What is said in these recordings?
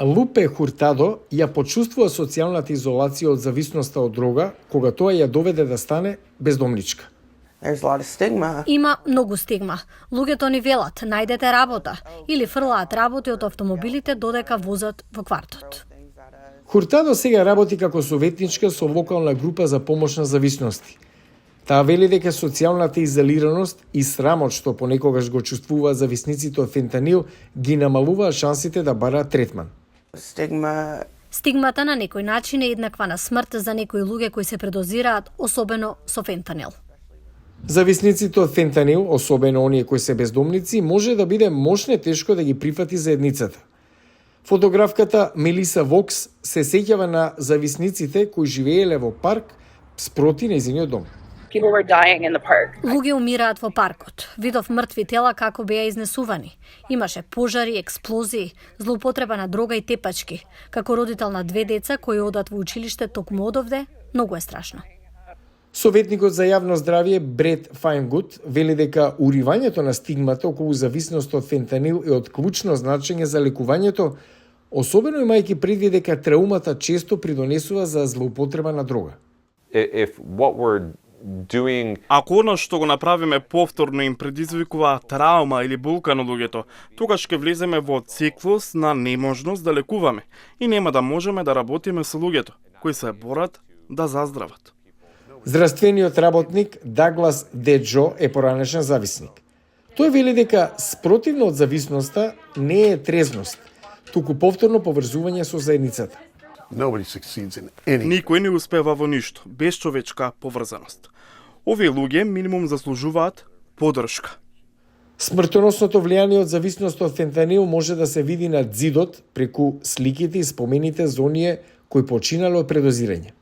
Лупе Хуртадо ја почувствува социјалната изолација од зависноста од дрога, кога тоа ја доведе да стане бездомничка. Има многу стигма. Луѓето ни велат, најдете работа, или фрлаат работи од автомобилите додека возат во квартот. Хуртадо сега работи како советничка со локална група за помош на зависности. Таа вели дека социјалната изолираност и срамот што понекогаш го чувствуваат зависниците од фентанил ги намалува шансите да бараат третман. Стигмата на некој начин е еднаква на смрт за некои луѓе кои се предозираат, особено со фентанил. Зависниците од фентанил, особено оние кои се бездомници, може да биде мошне тешко да ги прифати заедницата. Фотографката Мелиса Вокс се сеќава на зависниците кои живееле во парк спроти нејзиниот дом. Луѓе умираат во паркот. Видов мртви тела како беа изнесувани. Имаше пожари, експлозии, злоупотреба на дрога и тепачки. Како родител на 2 деца кои одат во училиште токму одовде, многу е страшно. Советникот за јавно здравје Брет Фајнгут вели дека уривањето на стигмата околу зависност од фентанил е од клучно значење за лекувањето, особено имајќи предвид дека траумата често придонесува за злоупотреба на дрога. Ако она што го направиме повторно им предизвикува траума или болка на луѓето, тогаш ќе влеземе во циклус на неможност да лекуваме и нема да можеме да работиме со луѓето кои се борат да заздрават. Здравствениот работник Даглас Деджо е поранешен зависник. Тој вели дека спротивно од зависноста не е трезност, туку повторно поврзување со заедницата. Никој не успева во ништо, без човечка поврзаност. Овие луѓе минимум заслужуваат поддршка. Смртоносното влијание од зависност од фентанил може да се види на ѕидот преку сликите и спомените за оние кои починале од предозирање.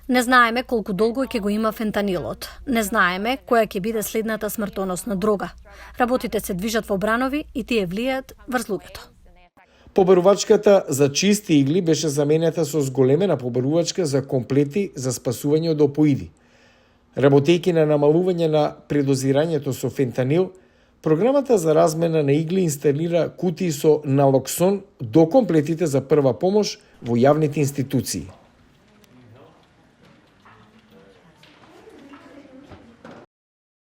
Не знаеме колку долго ќе го има фентанилот. Не знаеме која ќе биде следната смртоносна дрога. Работите се движат во бранови и тие влијаат врз луѓето. Побарувачката за чисти игли беше заменета со зголемена побарувачка за комплети за спасување од опоиди. Работејќи на намалување на предозирањето со фентанил, програмата за размена на игли инсталира кутии со налоксон до комплетите за прва помош во јавните институции.